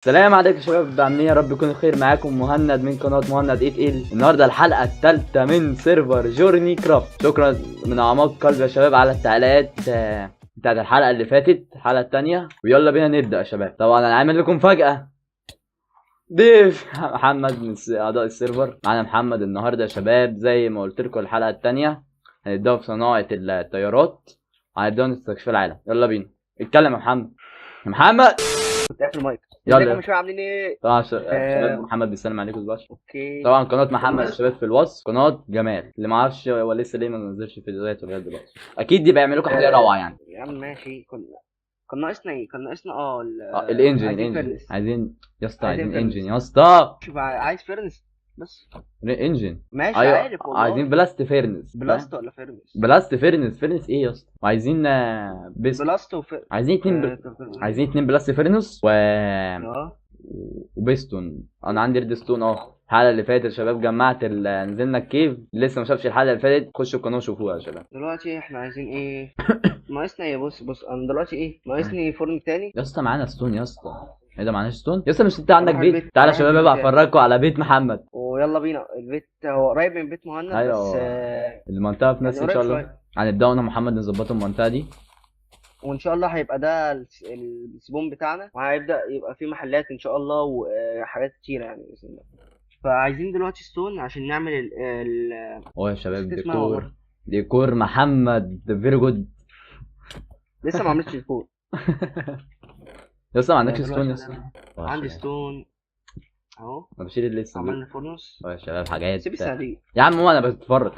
السلام عليكم يا شباب، عاملين إيه؟ يا رب يكون خير. معاكم مهند من قناة مهند 8 ال. النهارده الحلقة الثالثة من server Journey Craft. شكرا من اعماق قلبي يا شباب على التعليقات بتاعت الحلقة اللي فاتت، الحلقة الثانية. ويلا بينا نبدأ يا شباب. طبعا انا عامل لكم مفاجأة، ضيف محمد من اعضاء ال server. معانا محمد النهارده يا شباب. زي ما قلت لكم الحلقة الثانية هنبدأ في صناعة الطيارات، هنبدأ نستكشف العالم. يلا بينا، اتكلم يا محمد. يا محمد كنت قافل المايك. يلا. ازيكم يا شباب، عاملين ايه؟ طبعا شباب محمد بيسلم عليكم دلوقتي. okay. طبعا قناة محمد يا شباب في الوصف، قناة جمال اللي ما اعرفش هو لسه ليه ما نزلش فيديوهات لغاية دلوقتي، اكيد دي بيعملوا لكم حاجة روعة يعني. يا عم ماشي. كان ناقصنا ايه؟ كان ناقصنا ال engine. عايزين ال engine furnace. عايزين يا اسطى، عايزين عايزين furnace. engine يا اسطى. شوف، عايز furnace بس. engine. ماشي. ايوه. عارف والله. عايزين blast furnace. blast ولا furnace؟ blast furnace. furnace ايه يا اسطى؟ وعايزين بيست. blast وفيرنس. عايزين اتنين عايزين اتنين blast furnace و وبيستون. انا عندي redstone. الحلقة اللي فاتت يا شباب جمعت نزلنا ال cave. لسه ما شافش الحلقة اللي فاتت خشوا القناة وشوفوها يا شباب. دلوقتي احنا عايزين ايه؟ ناقصنا ايه؟ بص بص، انا دلوقتي ايه ناقصني؟ فرن تاني. يا اسطى معانا stone يا اسطى. ايه ده معناش stone يا اسطى؟ مش انت عندك أروح بيت؟ البيت. تعالى يا أروح شباب البيت بقى بتاعي. افرجكم على بيت محمد. ويلا بينا، البيت هو قريب من بيت مهند. أيوة. بس المنطقة في نفس يعني ان شاء قريب الله شوية. هنبداوا انا ومحمد نظبطوا المنطقة دي. وان شاء الله هيبقى ده ال spawn بتاعنا، وهيبدأ يبقى فيه محلات ان شاء الله وحاجات كتيرة يعني بإذن الله. فعايزين دلوقتي stone عشان نعمل ال ال هو يا شباب نسيت اسمها ديكور والله. ديكور محمد very good. لسه ما عملتش ديكور. يا اسطى ما عندكش دلوقتي stone يا اسطى؟ عندي stone اهو. انا بشيل اللي لسه. عملنا furnace. يا شباب حاجات. سيب الصناديق يا عم هو انا بتفرج.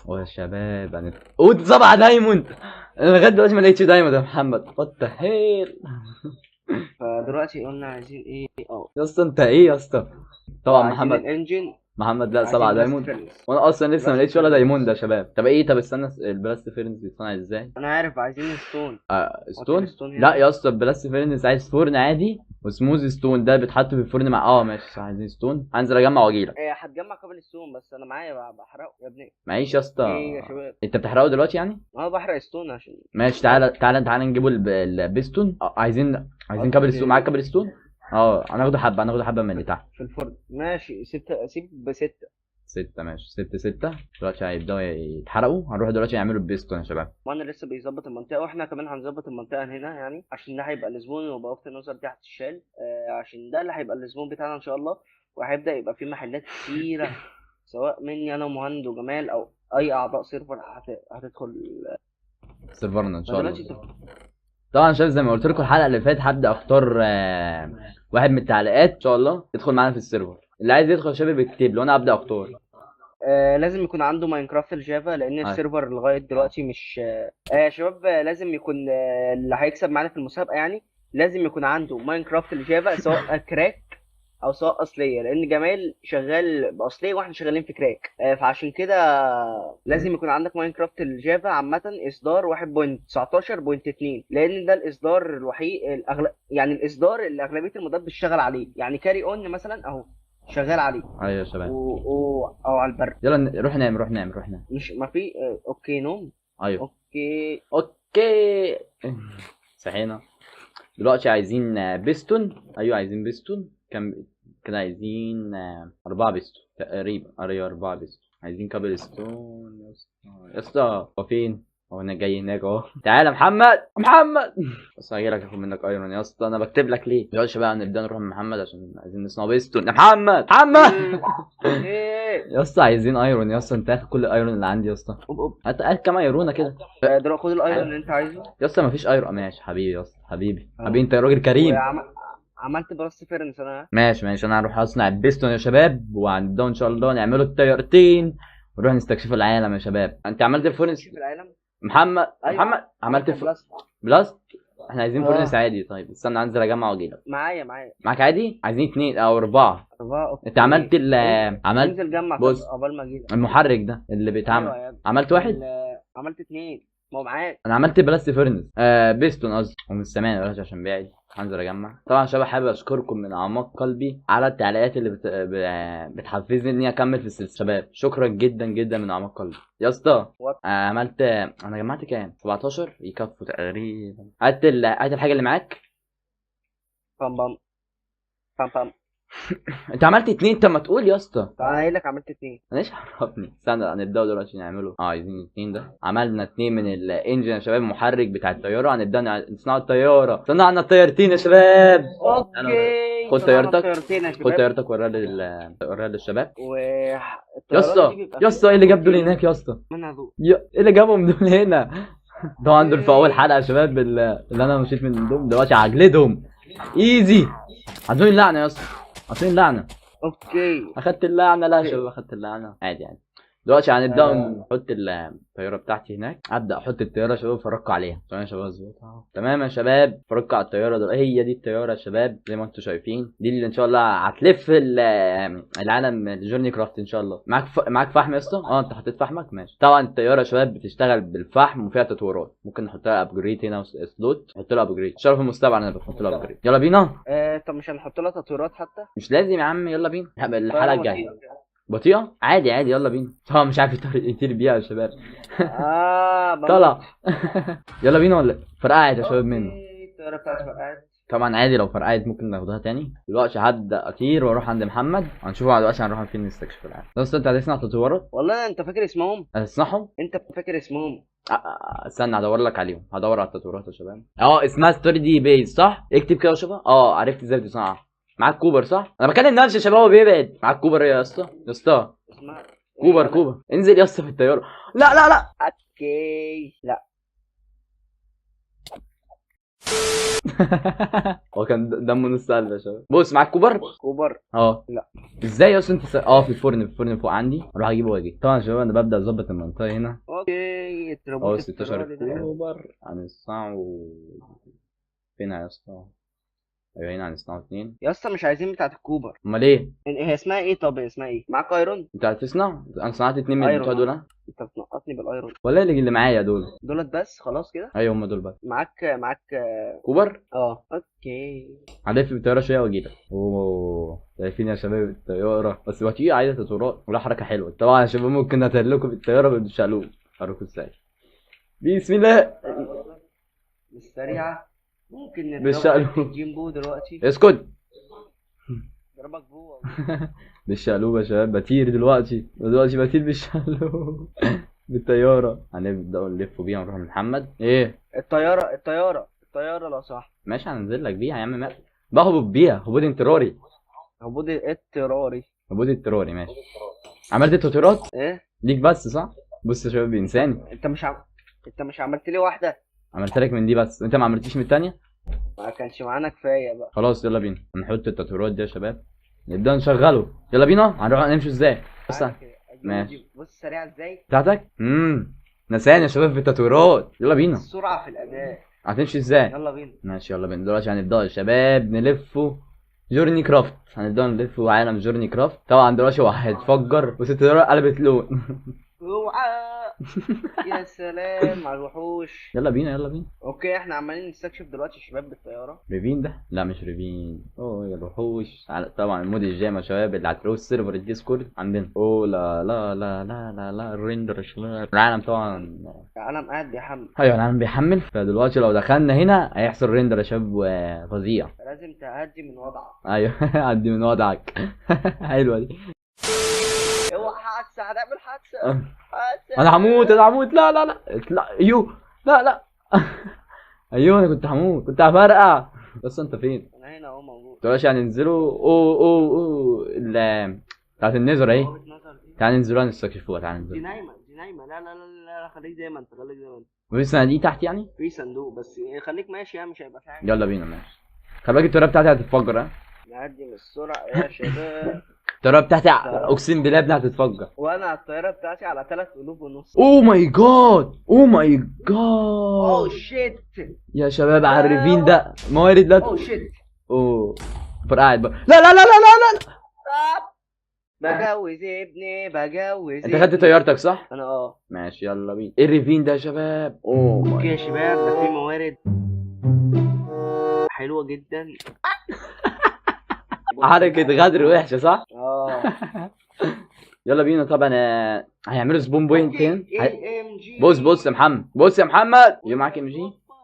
يا شباب انا قلت 7 diamond، انا لغاية دلوقتي ما لقيتش diamond يا محمد. what the hell. فدلوقتي قلنا عايزين ايه؟ يا اسطى انت ايه يا اسطى؟ طبعا عايزين محمد ال engine. محمد لا عايزين 7 blast diamond furnace. وانا اصلا لسه ما blast لقيتش ولا furnace. diamond يا شباب. طب ايه؟ طب استنى، ال blast furnace بيتصنع ازاي؟ انا عارف، عايزين stone. stone؟ stone هنا. لا يا اسطى، ال blast furnace عايز فرن عادي و smooth stone، ده بيتحط في الفرن مع ماشي صح، عايزين stone. هنزل اجمع واجيلك. ايه هتجمع cobblestone؟ بس انا معايا بحرقه يا ابني. معيش يا اسطى. ايه يا شباب؟ انت بتحرقه دلوقتي يعني؟ انا بحرق stone عشان ماشي. تعالى تعالى تعالى نجيبوا البيستون. عايزين cobblestone. معاك cobblestone؟ هناخده حبه، هناخده حبه من اللي تحت في الفرن. ماشي، ستة، سيب بستة. 6 ماشي، 6 6 دلوقتي هيبداوا يتحرقوا. هنروح دلوقتي يعملوا البيستون يا شباب. وانا لسه بيظبط المنطقة، واحنا كمان هنظبط المنطقة هنا يعني، عشان ده هيبقى ال spawn، وبوابه النظر دي هتتشال، عشان ده اللي هيبقى ال spawn بتاعنا ان شاء الله. وهيبدا يبقى فيه محلات كتيرة، سواء مني انا ومهند وجمال او اي اعضاء server هتدخل سيرفرنا ان شاء الله. فدلوقتي طبعا شباب زي ما قلت لكم الحلقة اللي فاتت هبدا اختار واحد من التعليقات ان شاء الله يدخل معانا في ال server. اللي عايز يدخل يا شباب يكتب له، انا ابدا اختار. لازم يكون عنده Minecraft ال Java، لان ال server لغاية دلوقتي مش يا شباب، لازم يكون اللي هيكسب معانا في المسابقة يعني لازم يكون عنده Minecraft ال Java، سواء crack او سواء اصلية، لان جمال شغال باصليه واحنا شغالين في crack، فعشان كده لازم يكون عندك Minecraft ال Java عامة اصدار 1.19.2، لان ده الاصدار الوحيد يعني الاصدار اللي اغلبية المودات بتشتغل عليه، يعني كاري اون مثلا اهو شغال عليه. ايوه يا شباب. او على البر. يلا روح نام، روح نام، روح نام. مش ما في okay نوم. ايوه. okay. okay صحينا دلوقتي. عايزين بيستون. ايوه عايزين بيستون. كم كده؟ عايزين 4 بيستون تقريبا. ايوه 4 بيستون. عايزين cobblestone يا اسطى. يا اسطى هو فين؟ هو انا جاي هناك اهو. تعالى محمد، محمد بس هاجي لك اخد منك iron يا اسطى. انا بكتب لك ليه دلوقتي بقى؟ نبدا نروح مع محمد عشان عايزين نصنع بيستون. يا محمد، محمد ايه يا اسطى عايزين iron يا اسطى. انت هاخد كل ال iron اللي عندي يا اسطى. أوب أوب. هات كام ايرونه كده. دلوقتي خد ال iron اللي انت عايزه يا اسطى مفيش iron. ماشي حبيبي يا اسطى، حبيبي حبيبي، انت يا راجل كريم. عملت blast furnace انا. ماشي ماشي، انا هروح اصنع البيستون يا شباب، وهنبدا ان شاء الله نعمله الطيارتين ونروح نستكشف العالم يا شباب. انت عملت ال furnace؟ في العالم محمد. أيوة. محمد عملت blast. blast؟ احنا عايزين furnace عادي. طيب استنى انزل اجمع واجي لك. معايا. معاك عادي؟ عايزين 2 او 4. 4. okay. انت عملت عملت انزل جمع. بص. طب قبل ما اجي لك. المحرك ده اللي بيتعمل. أيوة يا ابني. عملت واحد؟ عملت 2. ما هو معاك. انا عملت blast furnace، بيستون قصدي، ومش سامعني دلوقتي عشان بعيد. هنزل اجمع. طبعا يا شباب حابب اشكركم من اعماق قلبي على التعليقات اللي بتحفزني اني اكمل في السلسلة. شباب شكرا جدا جدا من اعماق قلبي يا اسطى. What؟ انا جمعت كام؟ 17 يكفوا تقريبا. هات الحاجة اللي معاك. بام بام. بام بام. انت عملت 2. طب ما تقول يا اسطى. طب انا قايل لك عملت 2. انا ايش عرفني؟ استنى هنبداوا دلوقتي نعمله. عايزين 2 ده. عملنا 2 من ال engine يا شباب، المحرك بتاع الطيارة. هنبدا نصنع الطيارة. صنعنا الطيارتين يا شباب. okay، خد صنعنا طيارتك. الطيارتين يا خد شباب. طيارتك وريها وريها للشباب. و يا الطيارات اسطى، دي بيبقى يا اسطى، ايه اللي جاب دول هناك يا اسطى؟ منها ضوء. ايه اللي جابهم دول هنا؟ طبعا دول في اول حلقة يا شباب اللي انا مشيت من عندهم. دلوقتي هجلدهم easy. عايزين اللعنة يا اسطى، عايزين اللعنة. okay، اخدت اللعنة. لا يا okay. شباب، اخدت اللعنة عادي يعني. دلوقتي هنبدا نحط الطيارة بتاعتي هناك. ابدا احط الطيارة يا شباب، اتفرجوا عليها. تمام يا شباب، اظبطها. تمام يا شباب، اتفرجوا على الطيارة دلوقتي. هي دي الطيارة يا شباب زي ما انتم شايفين، دي اللي ان شاء الله هتلف العالم ال Journey Craft ان شاء الله. معاك فحم يا اسطى؟ انت حطيت فحمك، ماشي. طبعا الطيارة يا شباب بتشتغل بالفحم وفيها تطويرات، ممكن نحط لها upgrade هنا، slot، نحط لها upgrade. شرف المستقبل انا بحط لها upgrade. يلا بينا. طب مش هنحط لها تطويرات حتى؟ مش لازم يا عم، يلا بينا الحلقة طيارة الجاية. بطيئة. بطيئة؟ عادي عادي، يلا بينا. طبعا مش عارف يطير بيها يا شباب. بموت. طلع. يلا بينا ولا فرقعت يا شباب منه؟ okay، الطيارة بتاعتي فرقعت. طبعا عادي لو فرقعت ممكن ناخدها تاني. دلوقتي هبدأ اطير واروح عند محمد، هنشوفه دلوقتي هنروح فين نستكشف العالم. بس انت هتصنع تطورات؟ والله انت فاكر اسمهم؟ هتصنعهم؟ انت فاكر اسمهم؟ استنى هدور لك عليهم، هدور على التطورات يا شباب. اسمها sturdy base صح؟ اكتب كده وشوفها. عرفت ازاي بتصنعها. معاك copper صح؟ انا بكلم نفسي يا شباب هو بيبعد. معاك copper ايه يا اسطى؟ يا اسطى اسمها copper، copper. انزل يا اسطى في الطيارة. لا لا لا. okay، لا. هو كان دمه نص قلب يا شباب. بص معاك copper؟ copper. لا. ازاي يا اسطى انت في الفرن، في الفرن فوق عندي، اروح اجيبه واجي. طبعا يا شباب انا ببدا اظبط المنطقة هنا. okay، الترابوت 16 الاضطراري ده. copper هنصنعه فين يا اسطى؟ ايوه هنا هنصنعه 2. يا اسطى مش عايزين بتاعت ال copper. امال ايه؟ هي اسمها ايه؟ طب هي اسمها ايه؟ معاك iron؟ انت هتصنع؟ انا صنعت 2 من iron. بتوع دول. ها؟ انت بتنقطني بال iron. ولا اللي معايا دول؟ دولت بس خلاص كده؟ ايوه هم دول بس. معاك copper؟ okay. هلف بالطيارة شوية واجي لك. شايفين يا شباب الطيارة بس بطيئه، عايزه تطورات ولا حركة حلوة. طبعا يا شباب ممكن اتهلكوا بالطيارة بالشقلوب. اوريكم ازاي. بسم الله. مش سريعة. ممكن نضربك بالشقلوب. جيمبو دلوقتي. اسكت. ضربك جوه. بالشقلوب يا شباب، بطير دلوقتي، دلوقتي بطير بالشقلوب. بالطيارة. هنبدأ نلف بيها ونروح لمحمد. ايه؟ الطيارة، الطيارة، الطيارة لو سمحت. ماشي هننزل لك بيها يا عم. مالك؟ بهبط بيها هبوط اضطراري. هبوط اضطراري. هبوط اضطراري ماشي. عملت التطويرات؟ ايه؟ ليك بس صح؟ بص يا شباب بينساني. انت مش عملت لي واحدة؟ عملت لك من دي بس، انت ما عملتليش من التانية؟ ما كانش معانا كفاية بقى. خلاص يلا بينا نحط التطويرات دي يا شباب، نبدأ نشغله. يلا بينا. هنروح نمشي ازاي؟ بص تعالى كده. أجيب ماشي. أجيب. بص سريعة ازاي؟ بتاعتك؟ نساني يا شباب في التطويرات. يلا بينا. السرعة في الأداء. هتمشي ازاي؟ يلا بينا. ماشي يلا بينا. دلوقتي هنبدأ يا شباب نلفه Journey Craft. هنبدأ نلفه عالم Journey Craft. طبعا دلوقتي هو هيتفجر، بس الطيارة قلبت لون. اوعى. يا سلام على الوحوش. يلا بينا يلا بينا. okay احنا عمالين نستكشف دلوقتي الشباب بالطيارة. ravine ده؟ لا مش ravine. يا الوحوش. طبعا ال mod الجاي يا شباب اللي هتلاقوه ال server ال Discord عندنا. لا لا لا لا لا لا، ال render يا شباب. العالم طبعا العالم قاعد بيحمل. ايوه العالم بيحمل. فدلوقتي لو دخلنا هنا هيحصل render يا شباب فظيع. لازم تهدي من وضعك. ايوه هدي من وضعك. حلوة دي. اوعى حادثه، هنعمل حادثه. حادثه. انا هموت، انا هموت. لا لا لا اطلع. ايوه لا لا. ايوه انا كنت هموت، كنت هفرقع. بس انت فين؟ انا هنا اهو موجود. دلوقتي هننزلوا. اوه اوه اوه بتاعت ال Nether اهي. بوابة Nether دي. تعال ننزلوها نستكشفوها. تعال ننزلوها. دي نايمة، دي نايمة. لا لا لا لا لا، خليك زي ما انت، خليك زي ما انت. مفيش صناديق تحت يعني؟ في صندوق بس خليك ماشي يعني، مش هيبقى في حاجة. يلا بينا ماشي. خلي بالك الطيارة بتاعتي هتتفجر. ها؟ نعدي من السرعة يا شباب. الطيارة بتاعتي اقسم بالله ابني هتتفجر. وانا الطيارة بتاعتي على 3 قلوب ونص. oh my God، oh my God. oh shit يا شباب على ال ravine ده موارد لا oh shit. اوه فرقعت بقى. لا لا لا لا لا لا. بجوز ابني، بجوز انت خدت ابني. طيارتك صح؟ انا ماشي يلا بينا. ايه ال ravine ده يا شباب؟ oh my okay يا شباب، ده في موارد حلوة جدا. حركة غدر وحشة صح؟ يلا بينا. طبعا هيعملوا spawn point هنا. MG. بص بص يا محمد، بص يا محمد، يجي معاك MG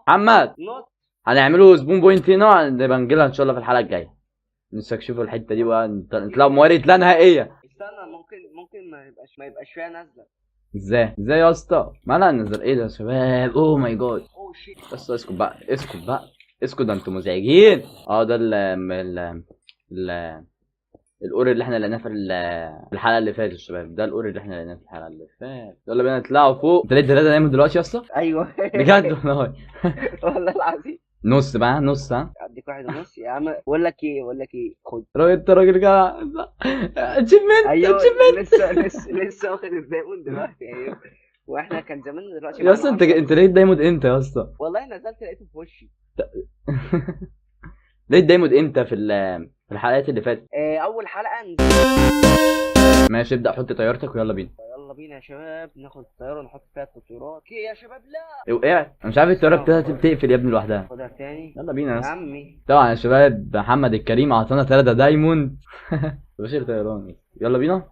محمد. not. هنعملوا spawn point هنا، نبقى نجيلها ان شاء الله في الحلقة الجاية. نستكشفوا الحتة دي بقى، نطلعوا موارد لا نهائية. استنى، ممكن ما يبقاش فيها نازله. ازاي يا اسطى؟ ما لا نزل. ايه ده يا شباب؟ oh my God. oh shit. بس اسكت بقى، اسكت بقى، اسكت، ده انتوا مزعجين. ده ال ال ال ال ore اللي احنا لقيناه في الحلقة اللي فاتت يا شباب. ده ال ore اللي احنا لقيناه في الحلقة اللي فاتت. يلا بينا نطلعوا فوق. انت لقيت 3 diamond دلوقتي يا اسطى؟ ايوه بجد والله. والله العظيم. نص بقى، نص. ها اديك 1.5 يا عم. بقول لك ايه، خد. راجل، انت راجل جدع. achievement. ايوه achievement. لسه واخد ال diamond دلوقتي. ايوه، واحنا كان زماننا دلوقتي يا اسطى. انت لقيت diamond امتى يا اسطى؟ والله نزلت لقيته في وشي. لقيت diamond امتى في الحلقات اللي فاتت؟ اول حلقة. ماشي، ابدا حط طيارتك ويلا بينا. يلا بينا يا شباب، ناخد الطيارة ونحط فيها التطويرات. okay يا شباب. لا وقعت، انا مش عارف الطيارة بتاعتي بتقفل يا ابني لوحدها. خدها تاني. يلا بينا يا يا اسطى. عمي. طبعا يا شباب محمد الكريم اعطانا 3 diamond. بشير طيران. يلا بينا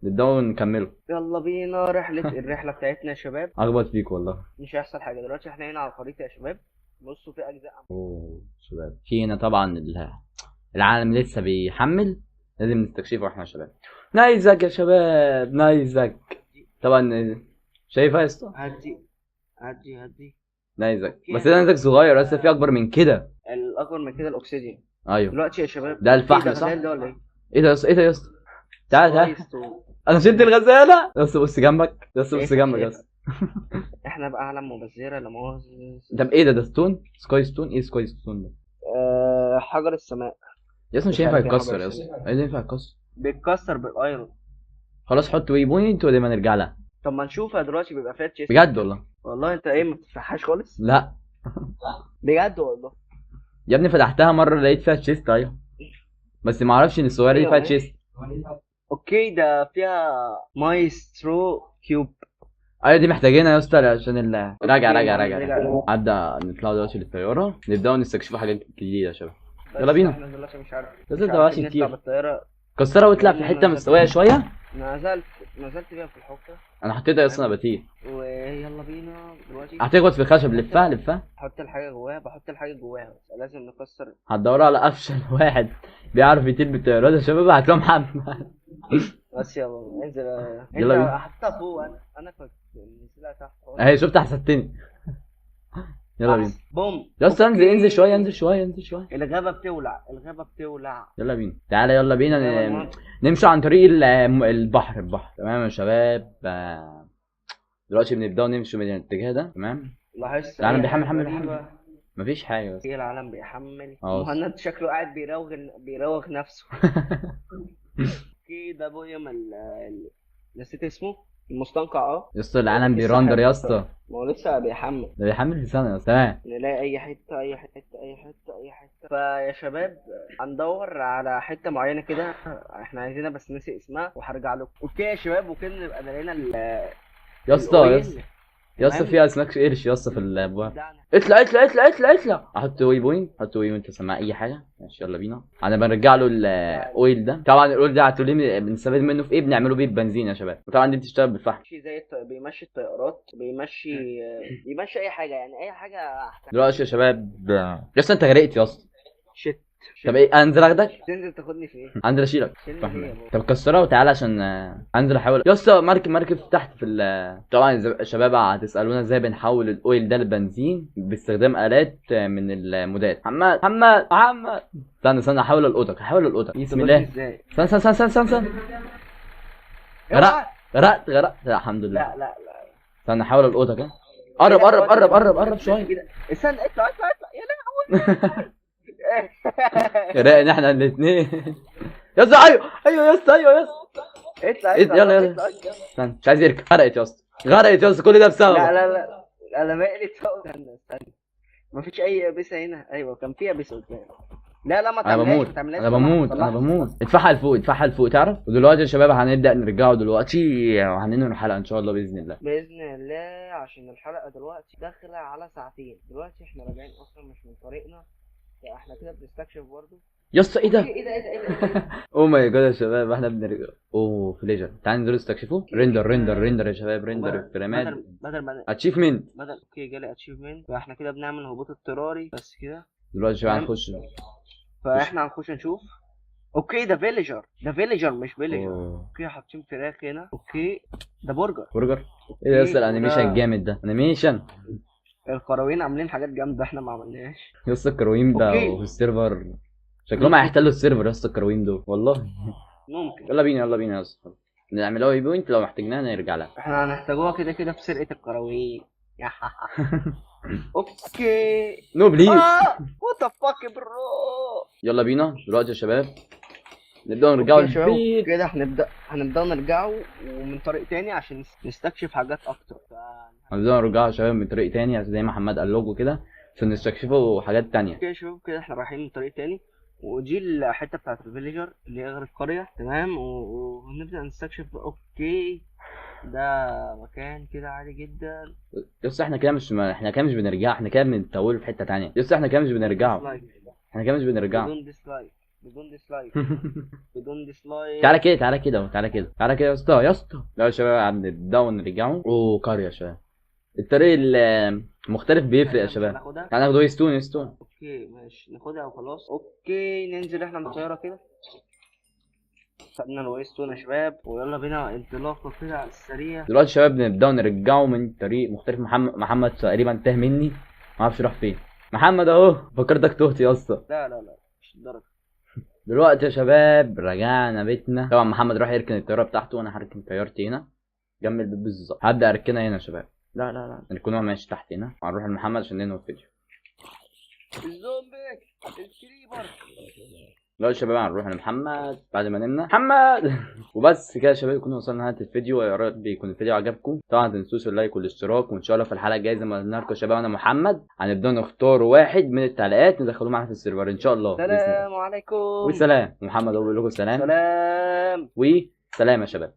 نبدأ ونكمله. يلا بينا رحلة الرحلة بتاعتنا يا شباب. اخبط فيك والله. مش هيحصل حاجة دلوقتي، احنا هنا على الخريطة يا شباب. بصوا في اجزاء. اوه شباب، في هنا طبعا العالم لسه بيحمل، لازم نستكشفه احنا يا شباب. نايزك يا شباب، نايزك. طبعا شايفها يا اسطى؟ هدي هدي هدي. نايزك، بس ده نايزك صغير، بس في اكبر من كده. الاكبر من كده ال obsidian. ايوه دلوقتي يا شباب ده الفحم صح؟ ده ولا ايه؟ ايه ده يا اسطى؟ ايه ده يا اسطى؟ تعال تعال، انا شلت الغزالة يا اسطى. بص جنبك يا اسطى، بص جنبك يا اسطى. احنا بقى عالم مبذره لا مؤاخذة. طب ايه ده؟ ده stone، sky stone. ايه sky stone ده؟ حجر السماء يا اسطى. مش هينفع يتكسر يا اسطى. ايه اللي ينفع يتكسر؟ بيتكسر بال iron. خلاص حط waypoint ودايما نرجع لها. طب ما نشوفها دلوقتي بيبقى فيها chest. بجد والله؟ والله انت ايه ما بتفتحهاش خالص؟ لا بجد والله يا ابني، فتحتها مرة لقيت فيها chest. ايوه بس ما اعرفش ان الصغيرة دي فيها chest. okay ده فيها maestro cube. ايوه دي محتاجينها يا اسطى عشان راجع راجع راجع. عدى نطلع دلوقتي للطياره نبداو نستكشفوا حاجات جديدة يا شباب. يلا بينا. احنا دلوقتي مش عارف لازم دلوقتي كتير. كسرها واطلع في حتة مستوية شوية. نزلت بيها في الحفرة. انا حطيتها يا اسطى، انا بطير. ويلا بينا دلوقتي. هتخبط في الخشب. لفها لفها. حط الحاجة جواها، بحط الحاجة جواها بس لازم نكسر. هتدوروا على افشل واحد بيعرف يطير بالطيارات يا شباب، هتلاقوا محمد. بس يلا انزل. يلا بينا. حطها فوق. انا كنت منزلها تحت اهي، شفت حسدتني. يلا بينا. بوم يا اسطى انزل انزل شوية، انزل شوية، انزل شوية. الغابة بتولع، الغابة بتولع. يلا بينا، تعالى يلا بينا نمشي عن طريق البحر. البحر تمام يا شباب. دلوقتي بنبداو نمشي من الاتجاه ده تمام. لاحظت العالم بيحمل حمل حمل، مفيش حاجة. بس ايه العالم بيحمل؟ مهند شكله قاعد بيراوغ نفسه. okay ده biome نسيت اسمه، المستنقع. يا اسطى العالم بي render يا اسطى. ما هو لسه بيحمل، ده بيحمل في ثانية. تمام نلاقي اي حتة اي حتة اي حتة اي حتة. فيا شباب هندور على حتة معينة كده احنا عايزينها بس نسي اسمها وهرجع لكم. okay يا شباب، وكده نبقى لقينا يا اسطى. يا اسطى في اسماك قرش يا اسطى في الابواب. اطلع اطلع اطلع اطلع اطلع. احط waypoint، احط waypoint. سماع اي حاجة. ماشي يلا بينا. انا بنرجع له ال oil ده. طبعا ال oil ده هتقولي بنستفيد منه في ايه؟ بنعمله بيه بنزين يا شباب. وطبعا دي بتشتغل بالفحم. زي بيمشي الطيارات، بيمشي اي حاجة يعني، اي حاجة. دلوقتي يا شباب يا اسطى انت غرقت يا اسطى. shit. طب ايه، انزل اخدك؟ تنزل تاخدني في ايه؟ انزل اشيلك. طب كسرها وتعالى عشان انزل احاول يا اسطى. مركب تحت في طبعا يا شباب هتسالونا ازاي بنحول ال oil ده لبنزين باستخدام الات من المودات. محمد محمد محمد استنى استنى، احاول القطك، احاول القطك. بسم الله. استنى استنى استنى استنى استنى. غرقت غرقت غرقت. لا الحمد لله. لا لا لا استنى احاول القطك. قرب قرب قرب قرب قرب شوية. استنى اطلع اطلع اطلع. يا لهوي غرقنا احنا الاثنين يا اسطى. ايوه ايوه يا اسطى، ايوه يا اسطى. اطلع يلا يلا. استنى مش عايز يركب. غرقت يا اسطى، غرقت يا اسطى. كل ده بسبب. لا لا لا انا مالي. استنى استنى، مفيش اي يابسة هنا. ايوه كان في يابسة قدام. لا لا ما تعملهاش. انا بموت انا بموت انا بموت. اتفحل فوق، اتفحل فوق تعرف. ودلوقتي يا شباب هنبدا نرجعه دلوقتي وهننهي الحلقة ان شاء الله باذن الله. باذن الله، عشان الحلقة دلوقتي داخله على ساعتين. دلوقتي احنا راجعين اصلا مش من طريقنا، احنا كده بنستكشف برضه يا اسطى. ايه ده؟ ايه ده ايه ده ايه ده؟ oh my God يا شباب احنا بنرجع. اوه villager، تعال ننزل نستكشفه. render render render يا شباب، render فريمات. بدل ما achievement، بدل okay جالي achievement. فاحنا كده بنعمل هبوط اضطراري بس كده. دلوقتي يا شباب هنخش، فاحنا هنخش نشوف. okay ده villager، ده villager مش villager. أوه. okay حاطين فراخ هنا. okay ده برجر. برجر ايه ده يا اسطى okay، ال animation وده- الجامد ده، animation القرويين عاملين حاجات جامدة احنا ما عملناهاش. يا اسطى الكرويين بقوا okay. في ال server، شكلهم هيحتلوا ال server يا اسطى الكرويين دول والله. ممكن. يلا بينا يلا بينا يا اسطى، نعملها waypoint لو احتاجناها نرجع لها. احنا هنحتاجوها كده كده في سرقه القرويين. okay. no please. what the fuck bro. يلا بينا دلوقتي يا شباب نبدأ نرجعوا okay يا شباب، البيت. كده هنبدأ نرجعوا ومن طريق تاني عشان نستكشف حاجات اكتر. هنبدأ نرجعوا يا شباب من طريق تاني عشان زي ما محمد قال لكم كده، عشان نستكشفوا حاجات تانية. okay يا شباب كده احنا رايحين من طريق تاني، ودي الحتة بتاعت ال villager اللي هي غير القرية، تمام. ونبدأ نستكشف. okay ده مكان كده عادي جدا. يس احنا كده مش ما... احنا كده مش بنرجع، احنا كده بنطول في حتة تانية. يس احنا كده مش بنرجعه، dislike. احنا كده مش بنرجعه. بدون dislike، بدون dislike، بدون dislike. تعالى كده، تعالى كده، تعالى كده، تعالى كده يا اسطى، يا اسطى. لا يا شباب هنبدأوا نرجعه. اوه قرية يا شباب، الطريق المختلف بيفرق يا شباب. ناخدها. تعالى ناخد waystone، waystone. okay ماشي ناخدها وخلاص. okay ننزل احنا من الطيارة كده. خدنا ال waystone يا شباب، ويلا بينا انطلاقة كده على السريع. دلوقتي يا شباب نبدأ نرجعه من طريق مختلف. محمد تقريبا تاه مني، ما اعرفش راح فين. محمد اهو، فكرتك تهت يا اسطى. لا لا لا مش الدرجة. دلوقتي يا شباب رجعنا بيتنا. طبعا محمد راح يركن الطيارة بتاعته، وانا هركن طيارتي هنا جنب البيت بالظبط. هبدا اركنها هنا يا شباب. لا لا لا نركنوها ماشي تحت هنا. هنروح لمحمد عشان ننهي الفيديو. الزومبي ال creeper. لا يا شباب هنروح لمحمد بعد ما نمنا. محمد وبس كده يا شباب يكون وصلنا لنهاية الفيديو. يا رب يكون الفيديو عجبكم. طبعا ما تنسوش ال like والاشتراك، وان شاء الله في الحلقة الجاية زي ما قلنا لكم يا شباب انا محمد هنبدا نختار واحد من التعليقات ندخلوه معانا في ال server ان شاء الله بإذن الله. سلام عليكم. وسلام. محمد هو بيقول لكم سلام. سلام. وسلام يا شباب.